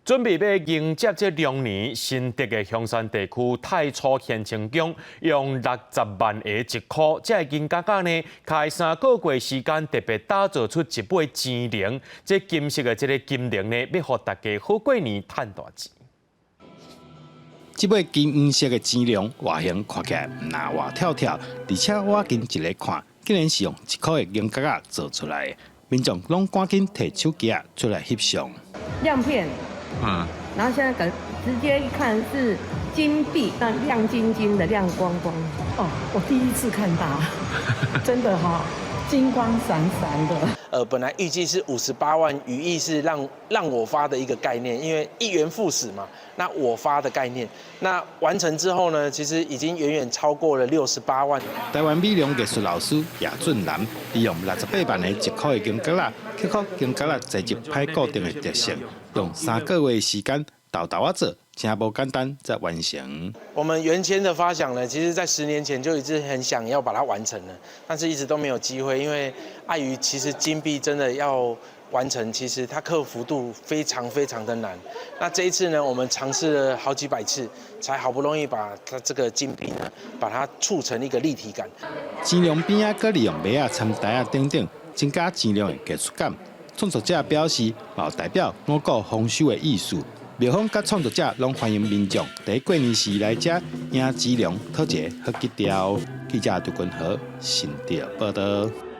準備欲迎接這龍年，新竹的香山地區太初顯清宮用60萬个一箍，這个銀角仔呢，開3個月時間特別打造出一尾錢龍，這金色的這个金龍呢，欲予大家好過年趁大錢。這尾金黃色的錢龍外形看起來毋若活跳跳，而且倚近一下看，竟然是用一箍的銀角仔做出來的。民眾攏趕緊提手機仔出來翕相。亮片。然後現在直接一看是金幣，那亮晶晶的，亮光光。哦，我第一次看到，真的哈，金光閃閃的。本來預計是58萬，寓意是讓我發的一個概念，因為一元復始嘛，那我發的概念，那完成之後呢，其實已經遠遠超過了68萬。台灣美容藝術老師葉俊南利用68萬个一箍的銀角仔，克服銀角仔材質歹固定的特性，用3個月時間沓沓仔做，真無簡單才完成。我們原先的發想呢，其實在10年前就一直很想要把它完成了，但是一直都沒有機會，因為礙於其實金幣真的要完成，其實它克服度非常非常的難。那這一次呢，我們嘗試了好幾百次，才好不容易把它這個金幣呢，把它促成一個立體感。錢龍邊仔閣利用襪仔摻袋仔等等，增加錢龍的藝術感。創作者表示，有代表五穀豐收的意思。廟方佮創作者攏歡迎民眾佇過年時來遮迎錢龍，討一个好吉調。記者杜君和新竹報道。